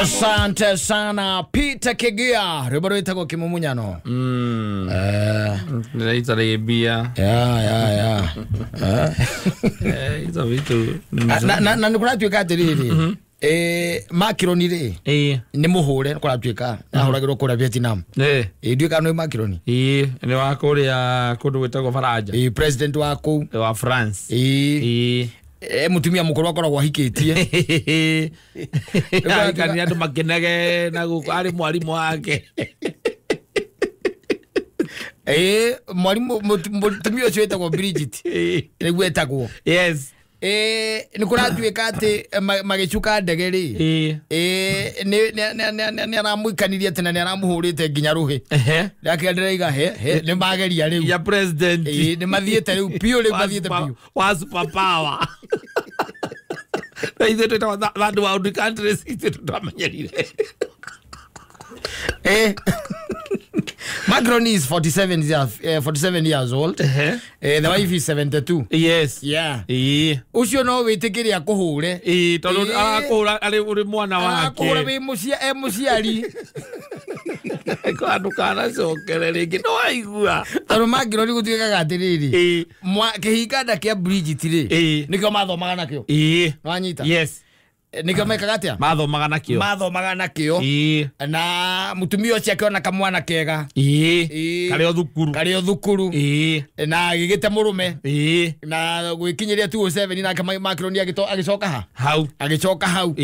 Asante sana Peter Kigia, rwimbo rwitagwo Kimumunyano. Ndĩraita rĩmbia. Ya ya ya. Hizo vitu. Na nĩ kũratuĩka atĩrĩrĩ, Macron rĩ nĩ mũhũre, nĩ kũratuĩka ahũragĩrwo kũrĩa Vietnam. Ndiũĩ kana nĩ Macron. Nĩ wa kũrĩa kũndũ gwĩtagwo Faranja. President wa kũu wa France. Mutumia mukuru akoragwo ahikĩtie. Ahikania andũ makenage na gũkũ arĩ mwarimũ wake. Mwarimu mutumia ũcio wĩtagwo Bridget. Nĩguo etagwo. Yes. Nĩ kũratuĩka atĩ magĩcuka ndege rĩ, nĩ aramũikanirie atĩ na nĩ aramũhũrĩte nginya rũhĩ. Ndakĩra ndĩraiga he nĩ mageria rĩu. Ya president. Nĩ mathiĩte rĩu biũ, rĩu mathiĩte biũ. Wa super power. Na ithuĩ twĩtagwo third world countries, ithuĩ tũtamenyerire. Macron is 47 years old. The wife is 72. Yes. Yeah. Ucio no wĩtĩkĩre akũhũre. Tondũ arakũhũra arĩ ũrĩ mwana wake. Arakũhũra wĩ mũciari. Ndũkanacokere rĩngĩ, no waigua. Tondũ Macron gũtuĩkaga atĩrĩrĩ, kĩhinganda kĩa Bridget rĩ, nĩkĩo mathomaga nakĩo. Nĩwanyita? Yes. Nĩkĩo mekaga atĩa? Mathomaga nakĩo. Mathomaga nakĩo. Na mũtumia ũcio akĩona kamwana kega. Karĩ o thukuru. Karĩ o thukuru. Na agĩgĩte mũrũme. Na gwĩkinyĩria 2007 nake Macron agĩcoka ha? Hau. Agĩcoka hau.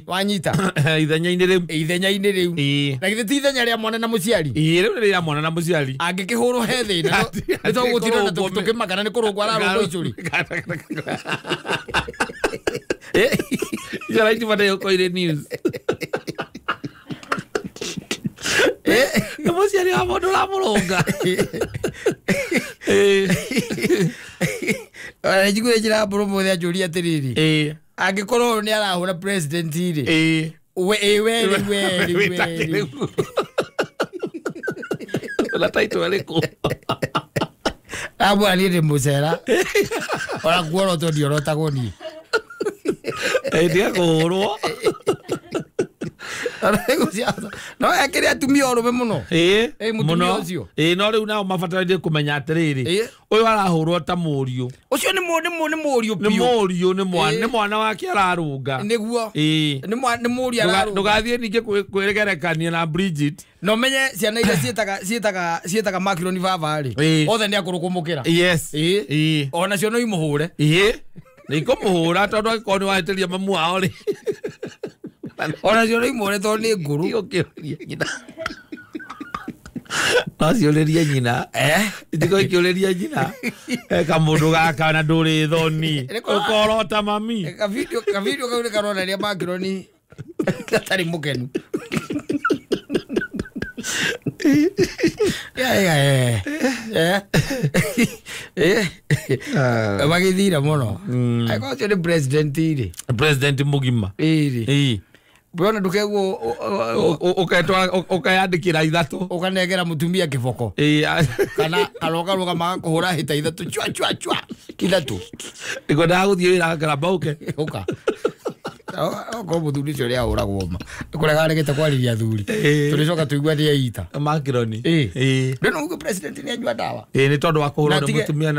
Wanyita? Ithenya-inĩ rĩu. Ithenya-inĩ rĩu. Na githĩ ti ithenya rĩa mwana na mũciari? Rĩu nĩ rĩa mwana na mũciari. Angĩkĩhũrwo he thĩna. Nĩ tũgũtinda tũkĩmakana nĩ kũrũngwo ararũngwo icũri. Jaraiti bata yokoire news. Nĩ mũciari wa mũndũ ũramũrũnga. Ona njiguire njĩra mbũrũ mũthĩ anjũria atĩrĩrĩ, angĩkorwo nĩ arahũra president rĩ, we we we we na title ĩrĩkũ? Amwe niĩ ndĩ mũcera. Ona kuorotwo ndiorotagwo niĩ. Ndiga kũhũrwo. No akĩrĩ atumia ũrũme mũno. Mũtumia ũcio. No rĩu nao mabatarairie kũmenya atĩrĩrĩ, ũyũ arahũrwo ta mũriũ. Ũcio nĩ mũriũ biũ. Nĩ mũriũ, nĩ mwana wake ararũnga. Nĩguo. Nĩ mũriũ ararũnga. Ndũgathiĩ ningĩ kwĩgerekania na Bridget. No menye ciana iria ciĩtaga Macron baba rĩ, othe nĩ akũrũ kũmũkĩra. Yes. Ona cio no imũhũre. Nĩ ikũmũhũra tondũ angĩkorwo nĩ wahĩtĩria mamu wao rĩ. Ona cio no imũhũre tondũ nĩ ngũrũ. Igũkĩũria nyina. No ciũrĩrie nyina. Itigo ikĩũrĩria nyina. Kamũndũ gaka na ndũrĩ thoni. Ũkorota mami. Kavideo kau nĩ karonania Macron gatarĩ mũkenu. Magĩthira mũno. Angĩkorwo ũcio nĩ president rĩ. President mũgima. Bwana ndũkeguo ũkeyandĩkĩra ithatũ. Ũkanengera mũtumia kĩboko. Kana karokarũga magakũhũra hĩta ithatũ chwa chwa chwa ithatũ. Ngwendaga gũthiĩ wĩra ngakaramba ũke. Ũka. Okorwo mũthuri ũcio ũrĩa ahũragwo ma. Kũrega aregete kwarĩria athuri. Tũrĩcoka tũigua nĩ aita. Macron. Rĩu no uge president nĩ anyua ndawa. Nĩ tondũ wa kũhũrwo nĩ mũtumia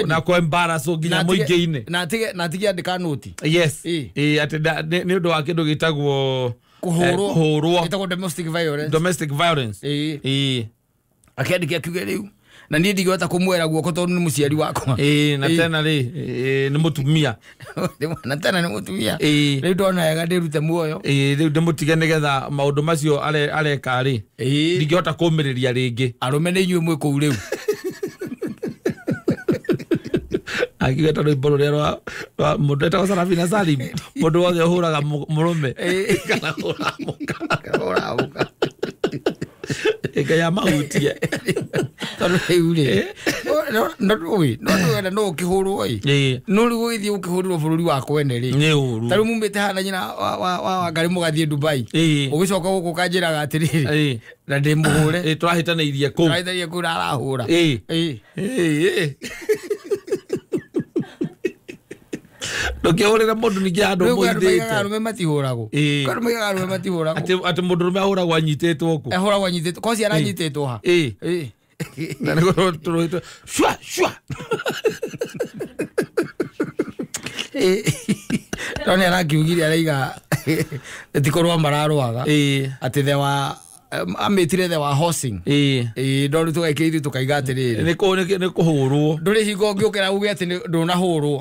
na kũ embarrass nginya mũingĩ-inĩ. Na atige andĩka noti. Yes. Atĩ nĩ ũndũ wa kĩndũ gĩtagwo kũhũrwo. Gĩtagwo domestic violence. Domestic violence. Akĩandĩka akiuge rĩu. Na niĩ ndingĩhota kũmwĩra guoko tondũ nĩ mũciari wakwa. Na tena rĩ, nĩ mũtumia. Na tena nĩ mũtumia. Rĩu ndona wega ndĩrute muoyo. Rĩu ndĩmũtige nĩgetha maũndũ macio areka rĩ, ndingĩhota kũmĩrĩria rĩngĩ. Arũme nĩ inyuĩ mwĩ kũu rĩu. Akiuga ta rwĩmbo rũrĩa rwa mũndũ etagwo Sarafina Salim, mũndũ wothe ũhũraga mũrũme kana ũhũraga mũka. Ũhũraga mũka. Ngai amahutie. Tondũ rĩu rĩ, no ndũĩ no ũkĩhũrwo ĩ. No rĩu ũgĩthiĩ ũkĩhũrĩrwo bũrũri wa kwene rĩ. Nĩ ũru. Ta rĩu mumĩte haha na nyina wa Wangari mũgathiĩ Dubai. Ũgĩcoka gũkũ ũkanjĩraga atĩrĩrĩ, na ndĩmũhũre. Tũrahĩtanĩirie kũu. Tũrahĩtanĩirie kũu na arahũra. Ndũkĩhũrĩre mũndũ ningĩ handũ mũithĩte. Arũme matihũragwo. Andũ moigaga arũme matihũragwo. Atĩ mũndũ ũrũme ahũragwo anyitĩtwo kũ? Ahũragwo anyitĩtwo. Koci aranyitĩtwo ha? Ĩĩ. Na nĩguo tũrũhĩtwo shwa shwa. No nĩ arakiugire araiga ti kũrũa mararũaga. Atĩ the wa amĩtire the wa horsing. Ĩĩ no rĩu tũgaikĩra ithuĩ tũkaiga atĩrĩrĩ. Nĩ kũhũrwo. Ndũrĩ hingo ũngĩũkĩra uge atĩ ndũnahũrwo.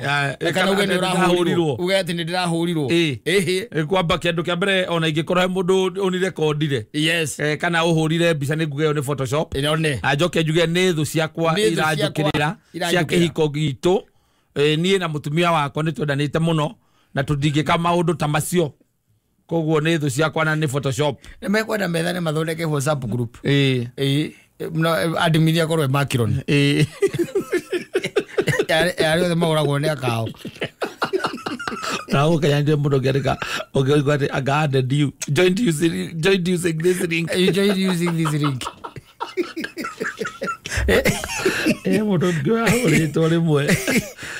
Kana uge nĩ ũrahũrirwo. Uge atĩ nĩ ndĩrahũrirwo. Ĩĩ. Kwamba kĩndũ kĩa mbere ona ingĩkorwo he mũndũ ũnirekondire. Yes. Kana ũhũrire mbica nĩ nguge ĩyo nĩ Photoshop. Ĩno Anjoke njuge nĩ thũ ciakwa iranjũkĩrĩra cia kĩhiko gitũ. Niĩ na mũtumia wakwa nĩ twendanĩte mũno na tũtingĩka maũndũ ta macio. Koguo nĩ thũ ciakwa na nĩ Photoshop. Nĩ mekwenda methane mathondeke WhatsApp group. Ĩĩ. Ĩĩ. Admin akorwo e Macron. Ĩĩ. Arĩa othe mahũragwo nĩ akao. Na ũkenya mũndũ ũngĩandĩka ũngĩigua atĩ anga added you joined using this link. You joined using this link. Mũndũ ũngĩ ahũrĩtwo rĩmwe.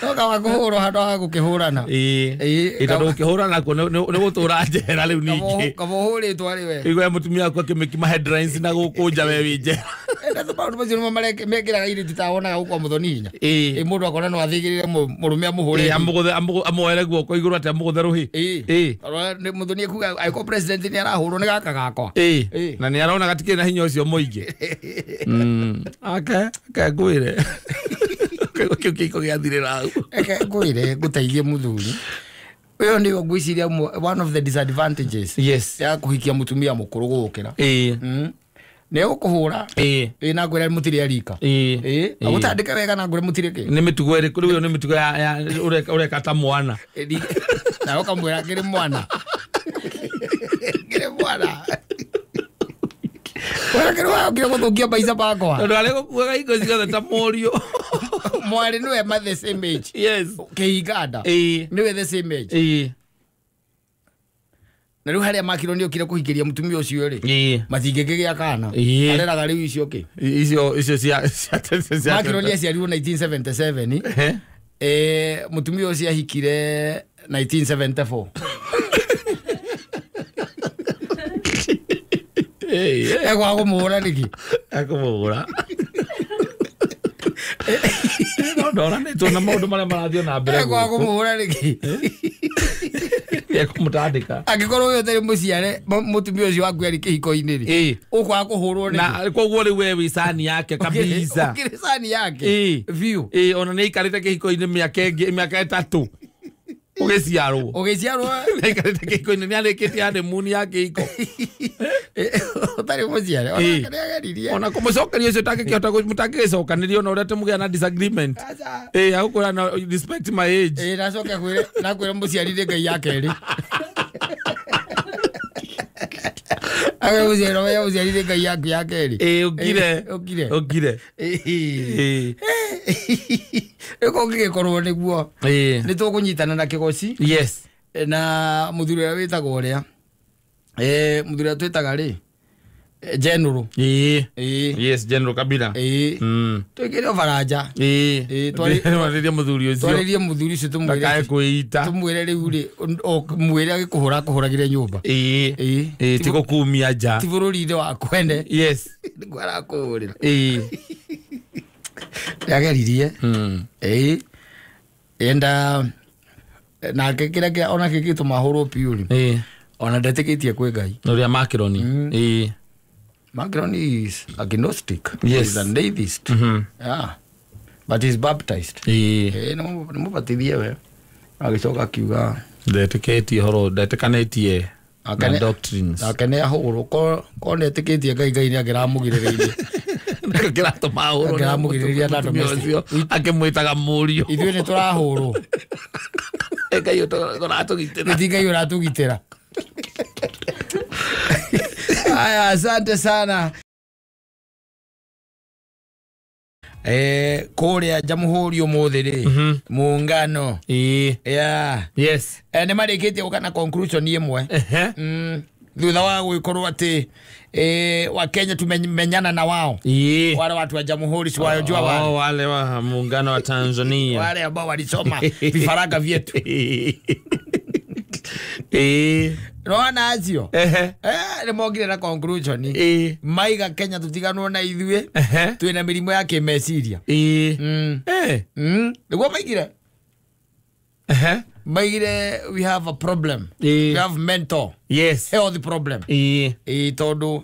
No kawa kũhũrwo handũ ha gũkĩhũrana. Ĩĩ. Tondũ gũkĩhũrana nakuo nĩ gũtũra njera rĩu ningĩ. Kaba ũhũrĩtwo arĩ we. Igua mũtumia waku akĩmĩkima headlines na gũkũ nja we wĩ njera. Na maũndũ macio nĩmo mekĩraga airĩtu ta wonaga gũkũ kwa Mũthoni hinya. Ĩĩ. Mũndũ akona no athĩgĩrĩre mũrũme amũhũre. Ĩĩ, amuoere guoko igũrũ atĩ amũgũthe rũhĩ. Ĩĩ. Mũthoni ekuga angĩkorwo president nĩ arahũrwo nĩ gaka gakwa. Ĩĩ. Na nĩ arona gatikĩrĩ na hinya ũcio mũingĩ. Ake ngwĩre. Kĩu kĩiko gĩathirĩra hau. Eke ngwĩre ngũteithie mũthuri. Ũyũ nĩguo ngwĩciria one of the disadvantages. Yes. Ya kũhikia mũtumia mũkũrũ gũgũkĩra. Ĩĩ. Nĩ egũkũhũra. Ĩĩ. Na ngwĩre mũtirĩ arika. Ĩĩ. Agũtandĩke wega na ngwĩre mũtirĩ kĩ. Nĩ mĩtugo ĩrĩkũ rĩu ĩyo nĩ mĩtugo ya ũreka ta mwana. Na ũkamwĩra ngĩrĩ mwana. Ngĩrĩ mwana. Wera kĩrĩ wa ũkire gũthũkia maica makwa. Tondũ arĩa gũkuaga hingo ciothe ta mũriũ. Mwarĩ nĩwe ma the same age. Yes. Kĩhinganda. Ĩĩ. Nĩwe the same age. Ĩĩ. Na rĩu harĩa makirwo nĩ okire kũhikĩria mũtumia ũcio rĩ. Ĩĩ. Matingĩkĩgĩa kana. Ĩĩ. Areraga rĩu icio kĩ. Icio cia Makirwo nĩ aciarirwo 1977. Mũtumia ũcio ahikire 1974. Egwaga kũmũhũra nĩkĩ? Ekũmũhũra. No ndoranĩtwo na maũndũ marĩa marathiĩ na mbere. Egwaga kũmũhũra nĩkĩ? Ekũmũtandĩka. Angĩkorwo ũyũ ũtarĩ mũciare mũtumia ũcio waku arĩ kĩhiko-inĩ rĩ. Ũkwaga kũhũrwo nĩkĩ? Na koguo rĩu we wĩ cani yake kabisa. Ũkĩrĩ cani yake. Biũ. Ĩĩ, ona nĩ aikarĩte kĩhiko-inĩ mĩaka ĩngĩ mĩaka 3. Ũgĩciarwo. Ũgĩciarwo. Nĩ aikarĩte kĩhiko-inĩ nĩ arĩkĩtie honeymoon ya kĩhiko. Ũtarĩ mũciare. Ona nĩ ageririe. Ona kũmũcokeria ũcio ũtangĩkĩhota mũtangĩgĩcokanĩria ona ũrĩa tũmũgĩa na disagreement. Ĩĩ, agũkwĩra na respect my age. Ĩĩ, nacoke akwĩre nakwĩre mũciarire Ngai ya kerĩ. Agũkwĩre mũciarire mũciarire Ngai yaku ya kerĩ. Ĩĩ, ũkire. Ũkire. Ũkire. Ĩĩ. Rĩu kũngĩgĩkorwo nĩguo. Ĩĩ. Nĩ tũkũnyitana na kĩgoci. Yes. Na mũthuri ũrĩa wĩtagwo ũrĩa. Mũthuri ũrĩa twĩtaga rĩ. General. Ĩĩ. Ĩĩ. Yes, General Kabila. Ĩĩ. Twĩkĩre baranja. Ĩĩ. Twarĩrie mũthuri ũcio. Twarĩrie mũthuri ũcio tũmwĩre. Ndakae kwĩita. Tũmwĩre rĩu rĩ, mwĩre agĩkũhũra akũhũragĩre nyũmba. Ĩĩ. Ĩĩ. Ĩĩ, ti gũkumia nja. Ti bũrũri-inĩ wa kwene. Yes. Nĩguo arakũhũrĩra. Ĩĩ. Nĩageririe. Ĩĩ. Enda nake kĩrĩa ona kĩngĩtũma ahũrwo biũ rĩ. Ĩĩ. Ona ndetĩkĩtie kwĩ Ngai. Ũrĩa Macron. Ĩĩ. Macron is agnostic. Yes. He's an atheist. Yeah. But he's baptized. Ĩĩ. Nĩ mũbatithie we. Agĩcoka akiuga ndetĩkĩtie horo ndetĩkanĩtie na doctrines. Nake nĩ ahũrwo ko ndetĩkĩtie Ngai Ngai nĩ angĩramũgirĩrĩirie. Nĩkĩo kĩratũma ahũrwo. Angĩramũgirĩrĩria na domestic. Akĩmwĩtaga mũriũ. Ithuĩ nĩ tũrahũrwo. Ngai ũratũgitĩra. Nĩ Ngai ũratũgitĩra. Haya, asante sana. Kũrĩa Jamhuri ũmũthĩ rĩ, muungano. Ĩĩ. Yeah. Yes. Nĩ marĩkĩtie gũka na conclusion ĩmwe. Thutha wa gwĩkorwo atĩ Wakenya tumemenyana na wao. Wale watu wa jamhuri si wajua wale. Wale wa muungano wa Tanzania. Wale ambao walisoma vifaranga vyetu. Rona acio. Ni mogire na conclusion. Maiga Kenya tutiganwo na ithuĩ twina mĩrimũ ya kĩmeciria. Nĩguo maigire. Maigire we have a problem. We have mental. Yes. Health problem. Tondu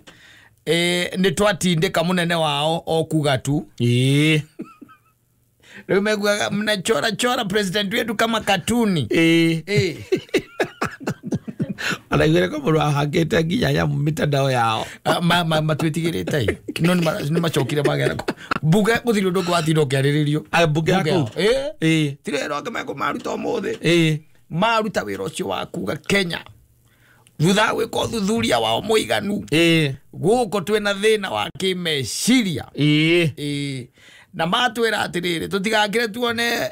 nĩ twatindĩka mũnene wao o kuga tu. Rĩu meguaga mnachora chora president wetu kama katuni. Araiguire ko mũndũ ahangĩte nginya nyamũ mitandao yao. Matwĩtigĩrĩte no nĩ macokire magera mbuge gũtirĩ ũndũ ũngĩ watinda ũkĩarĩrĩrio. Mbuge yaku. Tirĩ wĩra ũngĩ mekũmaruta ũmũthĩ. Maruta wĩra ũcio wa kuga Kenya thutha wa gwĩka ũthuthuria wao mũiganu gũkũ twĩna thĩna wa kĩmeciria. Na matwĩra atĩrĩrĩ tũtigakĩre tuone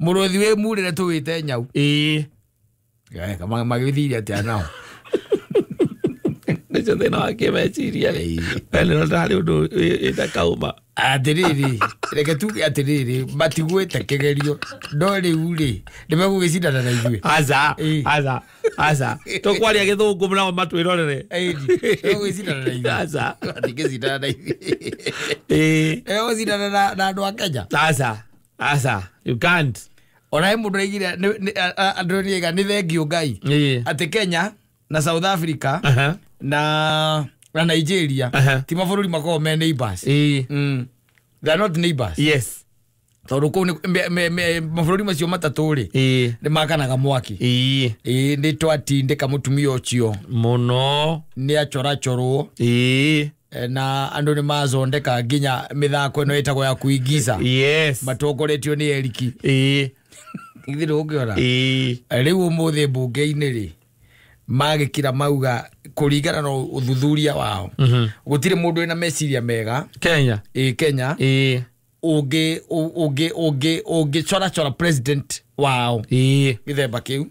mũrũthi wĩ murĩre tũwĩte nyau. Magĩthirie atĩa nao? Nĩcio thĩna wa kĩmeciria rĩ. We ndarĩ ũndũ ĩtakauma. Atĩrĩrĩ reke tuge atĩrĩrĩ matigwĩte kĩgerio no rĩu rĩ nĩmegũgĩcindana na ithuĩ. Aca aca aca tũkwaria gĩthũngũ nao matwĩrorere. Nĩmegũgĩcindana na ithuĩ. Aca matingĩcindana na ithuĩ. Nĩmegũcindana na andũ a Kenya. Aca aca you can't. Ona he mũndũ araigire andũ nĩaiga nĩ thengio Ngai atĩ Kenya na South Africa na Nigeria ti mabũrũri makoragwo me neighbors. They are not neighbors. Yes. Tondũ kũu mabũrũri macio matatũ rĩ nĩ makanaga mwaki. Nĩ twatindĩka mũtumia ũcio mũno nĩ achorachorwo na andũ nĩ mazondeka nginya mĩthako ĩno ĩtagwo ya kuigiza. Yes. Matongoretio nĩ Eriki. Githĩ ndũngĩona? Rĩu ũmũthĩ mbunge-inĩ rĩ magĩkira mauga kũringana na ũthuthuria wao gũtirĩ mũndũ wĩna meciria mega Kenya. Kenya ũngĩ ũngĩ ũngĩ ũngĩchorachora president wao gĩthemba kĩu.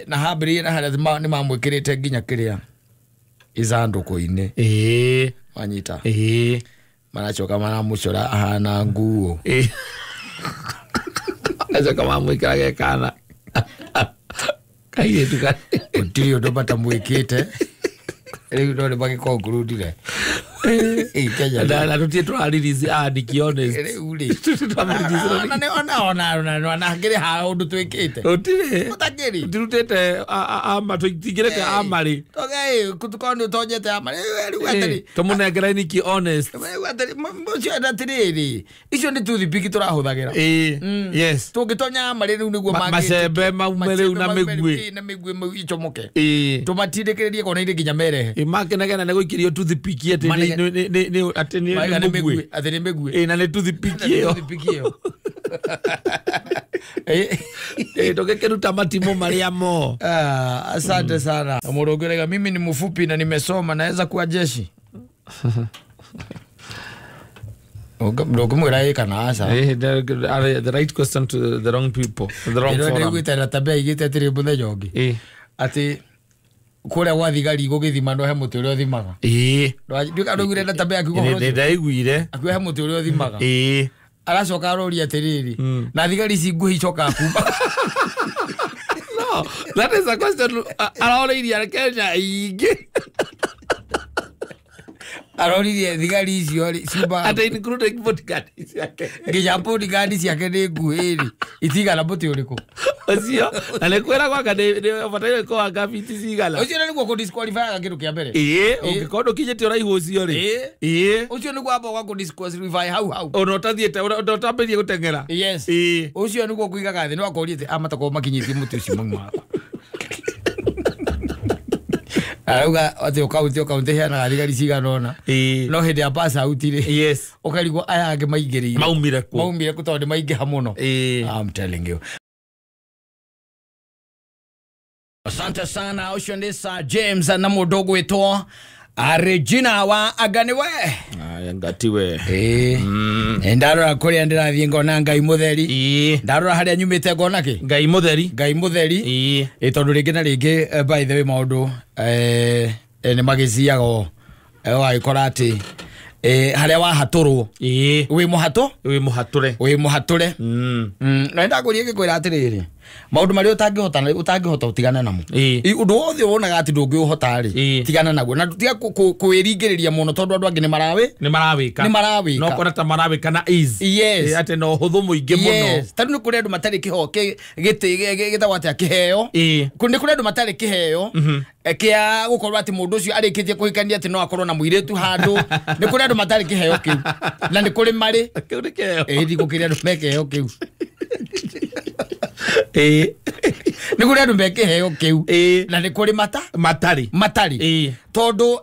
Na hambĩrĩrie na harĩa nĩ mamwĩkĩrĩte nginya kĩrĩa ithandũkũ-inĩ. Wanyita. Maracoka maramũcora ahana nguo. Acoka mamwĩkĩra gekana kairĩtu gũtirĩ ũndũ matamwĩkĩte. Rĩu no nĩ magĩkonkurudire. Kenya na tũtirĩ tũrarelease andĩki honest. Rĩu rĩ ona hakĩrĩ ha ũndũ twĩkĩte. Gũtirĩ. Gũtakĩrĩ. Tũtirutĩte ama tũtingĩrĩte amarĩ. Tũkorwo nĩ ũtonyete amarĩ. Rĩu atĩrĩ tũmũnengere niki honest. Rĩu atĩrĩ ũcio atĩrĩrĩ icio nĩ toothpick tũrahũthagĩra. Yes. Tũngĩtonya amarĩ rĩu nĩguo mangĩ macembe maume rĩu na mĩguĩ. Na mĩguĩ icomoke. Tũmatindĩkĩrĩrie kona-inĩ nginya merehe. Makenagena nĩ gũikĩrio toothpick atĩ atĩ nĩ mĩguĩ. Atĩ nĩ mĩguĩ. Na nĩ toothpick ĩyo. Tũgĩkĩruta matimũ marĩa mo. Asante sana. Mũndũ ũngĩ arauga mimi ni mfupi na nimesoma naweza kuwa jeshi. Ndũngĩmwĩra ĩ kana aca. The right question to the wrong people. The wrong forum. Ndĩraiguĩte na tabia igĩte atĩrĩ mũthenya ũngĩ. Atĩ kũrĩa gwa thigari gũgĩthima no he mũtĩ ũrĩa ũthimaga. Nduĩka ndũiguire na tabia akiuga ũhoro ũcio? Nĩndaiguire. Akiuga he mũtĩ ũrĩa ũthimaga. Aracoka aroria atĩrĩrĩ na thigari ici nguhĩ icokaga kuma. No, that is a question arorĩirie Kenya aingĩ. Aroririe thigari icio rĩ ciumaga atĩ including bodyguard ciake. Nginya bodyguard ciake nĩ nguhĩ rĩ itigana mũtĩ ũrĩkũ. Ũcio na nĩ kwĩra gwaka nĩ ũbataire kũhanga biti cigana. Ũcio nĩguo kũdisqualify kĩndũ kĩa mbere. Ũngĩkorwo ndũkinyĩte ũraihu ũcio rĩ. Ũcio nĩguo amba ũgakũdisqualify hau hau. Ona ũtathiĩte ona ũtambĩrĩrie gũteng'era. Yes. Ũcio nĩguo kũigaga thĩ no akorie atĩ amatakorwo makinyĩtie mũtĩ ũcio mauma wakwa. Arauga atĩ ũkaunti heanaga thigari cigana ũna. No hĩndĩ ya pass out rĩ. Yes. Ũkarigwo aya angĩ maingĩrĩire. Maumire kũ? Maumire kũ tondũ nĩ maingĩha mũno. I'm telling you. Asante sana ũcio nĩ Sir James na mũndũ ũgwĩtwo Regina wa aganiwe ngatiwe ndarora kuria ndirathie ngona Ngai mutheri ndarora haria nyumite ngona ki Ngai mutheri Ngai mutheri tondu ringi na ringi by the way maundu ni magiciago wagikora ati haria wahaturwo wi muhatu wi muhature wi muhature na ndakuria ngikwira atiriri maundu maria utangihota utigane namo undu wothe wonaga ati ndungiuhota ri tigana naguo na tiga kwĩringĩrĩria mũno tondu andu angi ni marawika no kona ta marawika na ease yes ati no huthu mũingĩ mũno tondũ nĩ kũrĩ andũ matarĩ kĩheo gĩtagwo atĩa kĩheo nĩ kũrĩ andũ matarĩ kĩheo kĩa gũkorwo atĩ mũndũ ũcio arĩkĩtie kũhikania atĩ no akorwo na mũirĩtu handũ nĩ kũrĩ andũ matarĩ kĩheo kĩu na nĩ kũrĩ marĩ kĩu nĩ kĩheo ndigũkĩrĩ andũ me kĩheo kĩu nĩ kũrĩ andũ me kĩheo kĩu na nĩ kũrĩ matarĩ tondu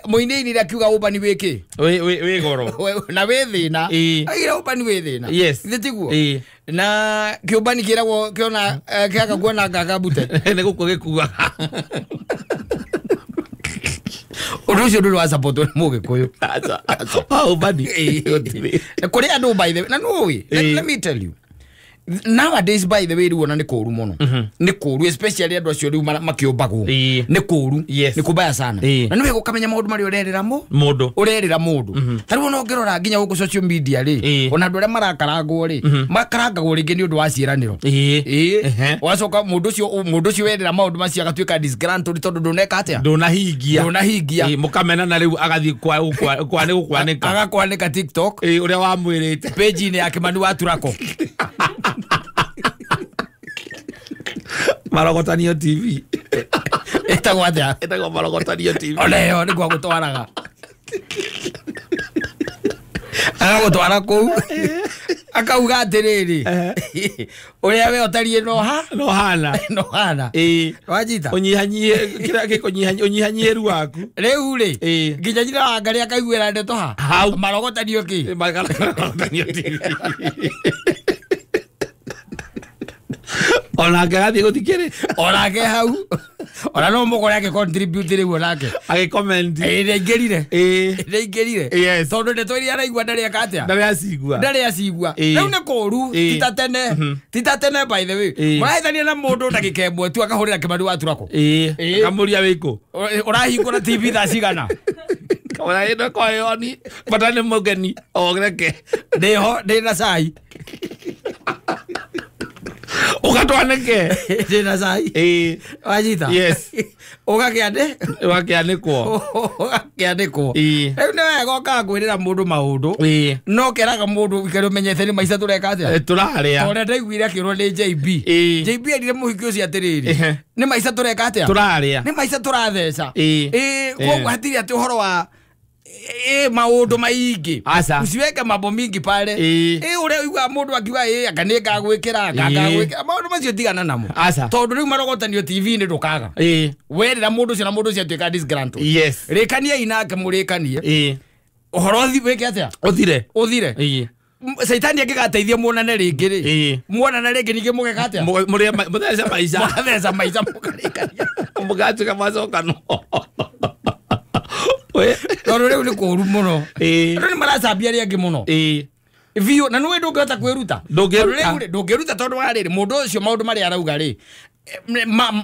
mũinĩinire akiuga ũmbani wĩ kĩ wĩ goro na wĩ thĩna aigire ũmbani wĩ thĩna yes ithe tiguo na kĩũmbani kĩragwo kĩona kĩaga kuona nganga mbute nĩ gũkua gĩkuaga ũndũ ũcio ndũrĩ wa support nĩ mũgĩkũyũ ũmbani kũrĩ andũ by the way na nũĩ let me tell you nowadays by the way riu ona ni kuru muno ni kuru especially andu acio riu makiumbagwo ni kuru ni kubaya sana na niwe gukamenya maundu maria urerera mundu urerera mundu ta riu ona ungirora nginya guku social media ri ona andu aria marakarangwo ri makarangagwo ringi ni undu wa ciiraniro wacoka mundu ucio werera maundu macio agatuika disgruntled tondu nduneka atia ndunahingia mukamena na riu agathie kwa ni gukwanika agakwanika TikTok uria wamwirite page-ini ya Kimani wa Turako Marogotanio TV etagwo atia etagwo Marogotanio TV ona yo niguo gutwaraga agagutwara kuu akauga atiriri uria we utarie no ha no hana no hana wajita unyihanyie kira gikunyihanyie unyihanyie ru waku riu ri nginya nyina wa ngari akaiguira ndeto ha Marogotanio ki Marogotanio TV onake agathiĩ gũthikĩrĩ onake hau ona no mũkore ake contribute rĩu onake agĩ comment nĩaingĩrire nĩaingĩrire tondũ ndeto iria araigua ndarĩ eka atĩa ndarĩ acigua rĩu nĩ kũũru tita tene by the way mũrahĩtania na mũndũ ndagĩka ĩmwe tu akahũrĩra Kimani wa Turako akamũria wĩkũ ũrahingũra TV thaa cigana kamũra ĩno koyoni bata nĩ mũgeni oreke ndĩho ndĩna cai ugatwanike ndina cai wajita yes ugakiande ugakianikwo ugakianikwo riu ni wega ukaga kwirira mundu maundu no keraga mundu ikare umenyete ni maica tureka atia turaria toria ndaiguire akirwo ni JB JB erire muhiki ucio atiriri ni maica tureka atia turaria ni maica turatheca koguo hatiri ati uhoro wa maundu maingi usiweke mambo mingi pale uria uigua mundu akiuga anga ni ngagwikira ngagwikira maundu macio tigana namo tondu riu marogotanio TV ni ndukaga werira mundu ucio na mundu ucio atuika disgruntled yes rikania nake murikanie uhoro wike atia uthire Saitani angigateithia muonane ringi ri muonane ringi ningi mugeka atia mutheca maica mutheca maica mukarikania mugatuika macokano tondu riu ni kuru muno andu ni maracambia aria angi muno biũ na nĩũĩ ndũngĩhota kwĩruta ndũngĩruta tondũ wa rĩrĩ mũndũ ũcio maũndũ marĩa arauga rĩ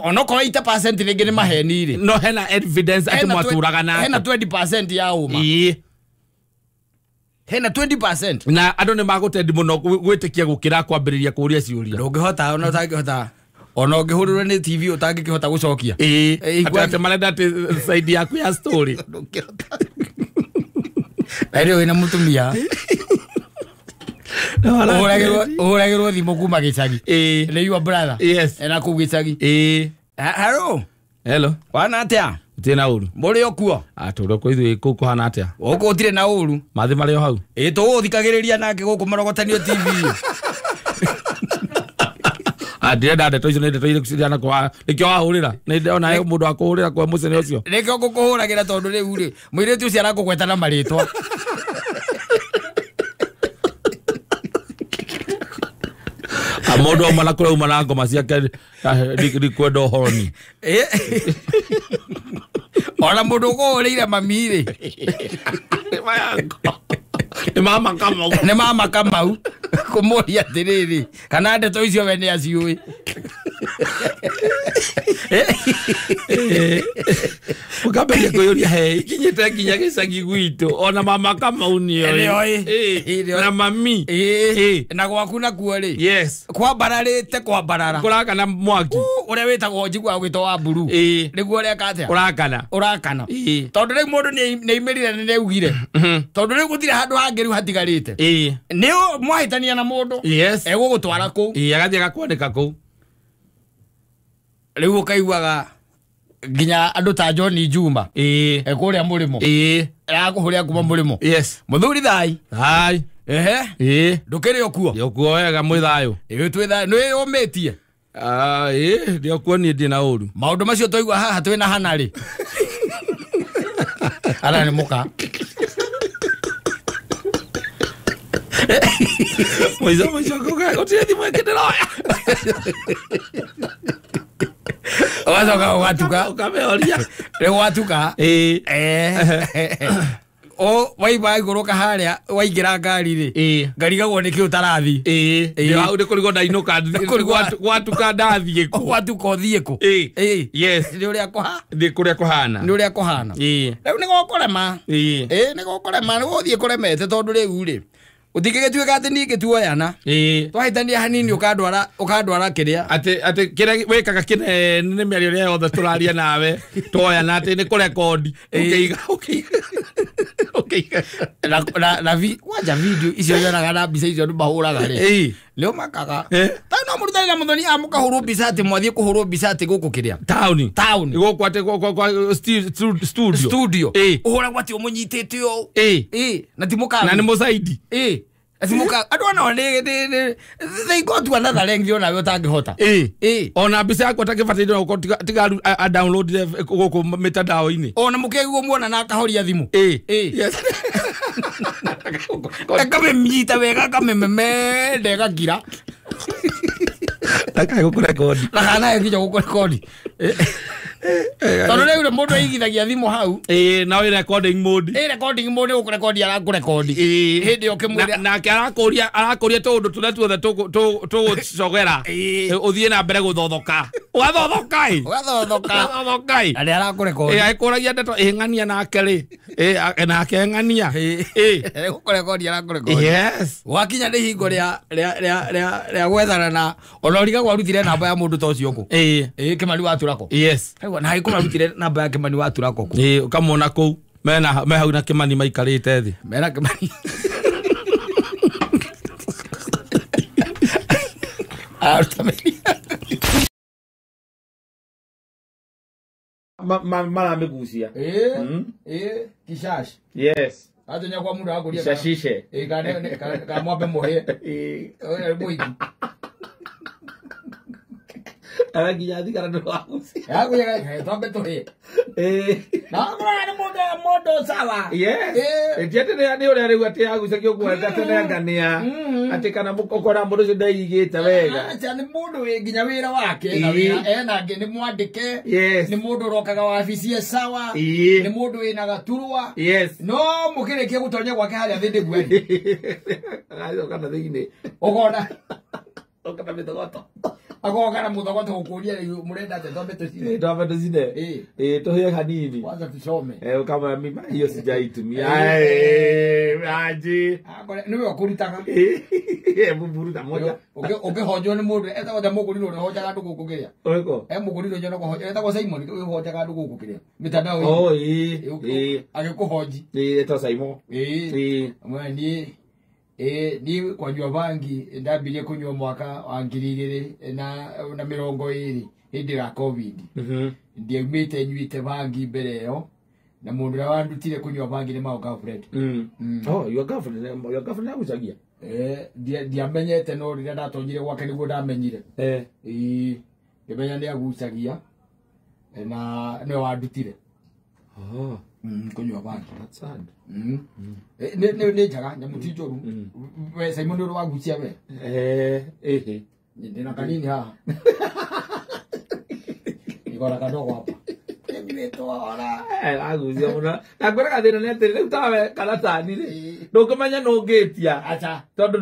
onokorwo 80% rĩngĩ nĩ maheni rĩ no hena evidence atĩ mwatũraga nake hena 20% ya ũma hena 20% na andũ nĩ magũtendi mũno gwĩtĩkia gũkĩra kwambĩrĩria kũũria ciũria ndũngĩhota ona ũtangĩhota ona ũngĩhũrĩrwo nĩ TV ũtangĩkĩhota gũcokia atĩ marenda atĩ side yaku ya story ndũngĩhota na rĩu wĩna mũtumia ũhũragĩrwo thimũ kuma gĩcagi nĩ your brother yes ena kũu gĩcagi hello hello wana atĩa gũtirĩ na ũru mũrĩ o kuo tũrĩ o kuo ithuĩ kũu kũhana atĩa gũkũ gũtirĩ na ũru mathĩ marĩ o hau tũgũthikagĩrĩria nake gũkũ Marogotanio TV ndirenda ndeto icio nĩ ndeto irĩkũ ciriana kwa nĩkĩo wahũrĩra nĩ ndĩrona he mũndũ wa kũhũrĩra kwa mũcene ũcio nĩkĩo ngũkũhũragĩra tondũ rĩu rĩ mũirĩtu ũcio arakũgweta na marĩtwa mũndũ auma na kũrĩa auma na ngoma ciake ndikwenda ũhoro ni Ona mundu uguhurire mami ri. Ni mama Kamau. Ni mama Kamau kumuria atiriri kana ndeto icio we ni aciui. Ukamberia kwiyuria he ikinyite nginya gicagi gwitu ona mama Kamau nioi na mami na gwaku nakuo ri. Yes. Kwambararite kwambarara kurakana mwaki uria witagwo njiguaga gwitwo wa mburu niguo ureka atia urakana urakana tondu riu mundu ni aimirire na niaugire tondu riu gutire handu hangi riu hatigarite ni mwahitania na mundu egugutwara kuu agathie agakwandika kuu riu ukaiguaga nginya andu ta John Juma kuria murimo arakuhuria kuma murimo. Yes. Muthuri thai thai ehe ndukiri okuo ndiokuo wega mwi thayo twi thayo ni umitie ndiokuo nie ndi na uru maundu macio twaigua haha twina hana ri ara ni muka Moiso moiso kuga gutire thimu ĩngĩ ndĩroya. Ugacoka ũgatuka ũkameoria rĩu watuka o waimba igũrũka harĩa waingĩra ngari rĩ ngarigagwo nĩkĩ ũtarathiĩ hau nĩ kũrigwo ndainũka gwatuka ndathiĩ kũ gwatuka ũthiĩ kũ yes nĩ ũrĩa kũha nĩ kũrĩa kũhana nĩ ũrĩa kũhana rĩu nĩ gũkũrema nĩ gũkũrema nĩ gũthiĩ kũremete tondũ rĩu rĩ utingigituika ati ningi tuoyana twahitania hanini ukandwara ukandwara kiria ati ati kiria wikaga kinene ni miario ria yothe turaria nawe tuoyana ati ni kurekodi ukiiga ukiiga ukiiga na na vi kwanja video icio yonaga na mbica icio andu mahuraga ri nio makaga ta no murutani na muthoni amukahurwo mbica ati mwathie kuhurwo mbica ati guku kiria town town guku ati kwa studio studio uhuragwo ati umunyitite u na ti muka na ni musaidi Asimuka andu ona ni they got to another length ona we utangihota ona mbica yakwa takibataire no tiga a download guku mitandao-ini ona mukiguo muona na akahoria thimu yes akamemnyita wega akamememende gakira ndakae gukurekodi ndakanae nginya gukurekodi tondu riu mundu aigithagia thimu hau na wi recording mode recording mode gukurekodi arakurekodi hindi yo kimwira nake arakuria arakuria tundu turia tuothe tugucogera uthie na mbere guthothoka ugathothoka ugathothoka ugathothoka na arakurekodi akuragia ndeto ng'ania nake ri nake ng'ania gukurekodi arakurekodi yes wakinya ni hingo ria ria ria ria gwethana na ona urigagwo arutire namba ya mundu ta ucio ku Kimani wa Turako yes na haiko marutire namba ya Kimani wa Turako ku ukamwona kuu mena me hau na Kimani maikarite thi mena Kimani maramigucia kishash yes atonya kwa mundu akuria kishashishe ka mwambe muhe muigi ara nginya thigara ndwagucia yaguya twambe tuhe na ngora ni mundu mundu sawa yes ndiate ni uria riu ati yagucagia uguo atanengania ati kana ukora mundu ucio ndeigite wega acha ni mundu wi nginya wira wake na wira ena ngi ni mwandike ni mundu urokaga wabici e sawa ni mundu wina gaturwa yes no mukirikia gutonya gwake haria thi ndigueri agacoka na thiini ukona oka mithogoto agoka na muthogoto gukuria murenda ate twambe tucine twambe tucine tuhie hanini kwanza tusome kama mimi hiyo sijaitumia aje niwe ukurutaga buburuta moja ukihonjwo ni mundu etagwo ta muguriro uria honjaga andu guku kiria uriko muguriro nyono kuhonja etagwo Simon uhonjaga andu guku kiria mitandao agikuhonji etagwo Simon mwe ni kwanyua bangi ndambirie kunyua mwaka wa 2020 hindi ya COVID ndiaumite nyuite bangi mbere iyo na mundu uria wandutire kunyua bangi ni my girlfriend. Oh, your girlfriend, your girlfriend agucagia ndiamenyete no riria ndatonyire gwake niguo ndamenyire ngimenya ni agucagia na niwe wandutire kunyua bangi. That's sad. Ni njaga nyamu ti njoru we Simon ni wagucia we ndina kanini haha igora kadogo hapa Tũnyuĩtwo ora. Agucia mũno. Na ngwĩraga thĩna nĩ atĩrĩ, rĩu tawe kana tani rĩ, ndũngĩmenya nũngĩtia. Aca. Tondũ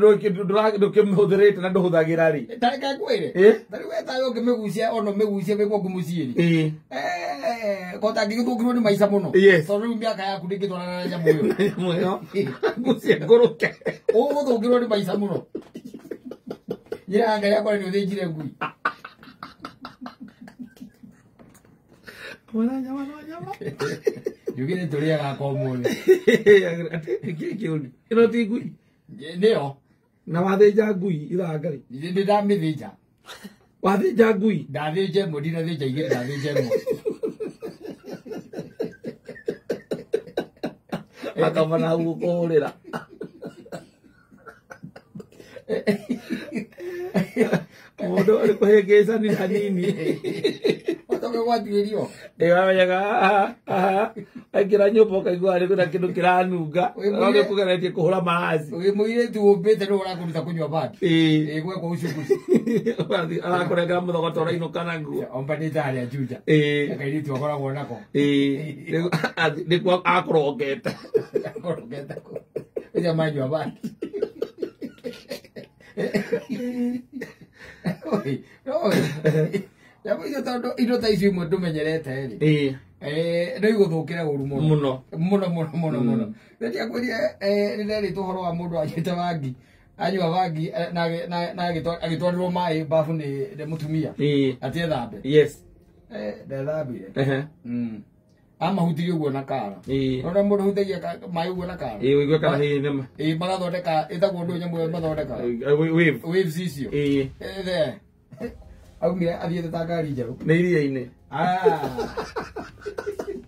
ndũkĩmĩhũthĩrĩte na ndũhũthagĩra rĩ. Tareke ngwĩre. Tarĩu we tawe ũngĩmĩgucia ona ũmĩgucie wĩ gwaku mũciĩ rĩ. Kota ngĩgĩthũkirwo nĩ maica mũno. Tondũ rĩu mĩaka yaku ndĩngĩtwarana na nyamũ ĩyo. Nyamũ ĩyo. Ngucie ngũrũke. Ũgũthũkirwo nĩ maica mũno. Nyĩraga Ngai akore nĩ ũthĩnjire ngui. Mwana nyama no nyama. Yugire tũrĩaga kwa ũmũthĩ. Atĩ nĩkĩĩ kĩũru? Ĩno ti ngui? Nĩyo. Na wathĩnja ngui ithanga rĩ? Nĩ ndamĩthĩnja. Wathĩnja ngui? Ndathĩnja ĩmwe, ndinathĩnja igĩrĩ, ndathĩnja ĩmwe. Akamba na hau gũkũhũrĩra. Mũndũ arĩ kũhĩngĩcani hanini. Ũtoke gwatuĩrio. Wamenyaga aingĩra nyũmba ũkaigua arĩ kwĩna kĩndũ kĩranunga. No nĩkũgeretie kũhũra maraci. Wĩ mũirĩtu ũmbĩte nĩwe ũrakũruta kũnyua bangi. Gwekwo ucunguzi. Arakũrengera mũthogoto ũrainũka naguo. Ombanĩte harĩa Juja. Kairĩtu akoragwo nako. Nĩkuo akũrongete. Akũrongete kũ. Ũcio manyua bangi. Nyamũ icio tondũ indo ta icio imwe ndũmenyerete rĩ. No igũthũkĩre ũru mũno. Mũno. Mũno mũno mũno mũno. Rĩrĩa ngwĩrire nĩ nderĩtwo ũhoro wa mũndũ anyuĩte bangi. Anyua bangi na agĩtwarĩrwo maĩ babu nĩ mũtumia. Atĩ ethambe. Yes. Ndethambire. Amahutirie ũguo na kara. Ona mũndũ ahutagia maĩ ũguo na kara. Ũigue kana hihi nĩ ma. Magathondeka ĩtagwo ũndũ nyamũ ĩyo mathondekaga. Wave. Waves icio. Aumire athiĩte ta ngari njerũ. Nĩ iria-inĩ.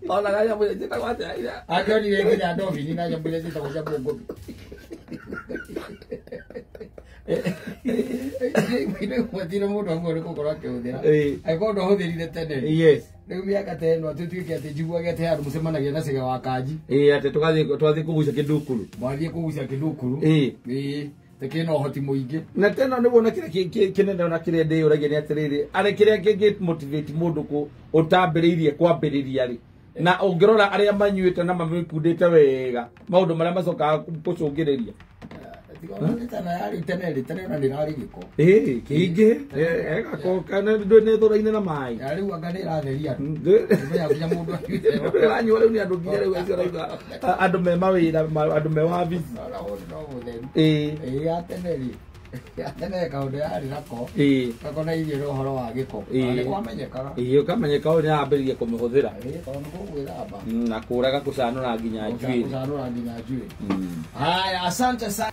Onaga nyamũ iria ciĩtagwo atĩa iria? Angĩonire nginya ndobini na nyamũ iria ciĩtagwo cia mũngũthi. Gũtirĩ mũndũ agĩrĩirwo nĩ gũkorwo akĩhũthĩra. Angĩkorwo ndwahũthĩrire tene. Yes. Rĩu mĩaka ta ĩno tũtuĩke atĩ njiguage atĩ handũ mũcemanagia na cĩga wa kanji. Atĩ twathiĩ kũgucia kĩndukuru. Mwathiĩ kũgucia kĩndukuru. Kĩna ũhoti mũingĩ. Na tena nĩguo na kĩrĩa kĩnene ona kĩrĩa ndĩyũragia nĩ atĩrĩrĩ, arĩ kĩrĩa kĩngĩ motivate mũndũ ũtambĩrĩirie kwambĩrĩria rĩ. Na ũngĩrora arĩa manyuĩte na mamĩkundĩte wega, maũndũ marĩa macokaga gũcũngĩrĩria. Tena yarĩ tene rĩ, tene ona ndĩrarĩ gĩko. Kĩingĩ. Nĩ thũra-inĩ na maĩ. Rĩu anga nĩ ĩratheria andũ. Ũmenya nginya mũndũ anyuĩte. Ĩranyua rĩu nĩ andũ nginya rĩu acio arauga andũ me mawĩra, andũ me wabici. Ona ũyũ no mũtheru. Ya tene rĩ. Ya tene kaũndũ yarĩ nako. Gakonairie na ũhoro wa gĩko. Nĩ kwamenyekaga. Ũkamenyeka ũyũ nĩ arambĩrĩria kũmĩhũthĩra. Tondũ nĩ gũgwĩthamba. Na kũraga kũcanũra nginya njuĩrĩ. Kũcanũra nginya njuĩrĩ. Haya, asante sana.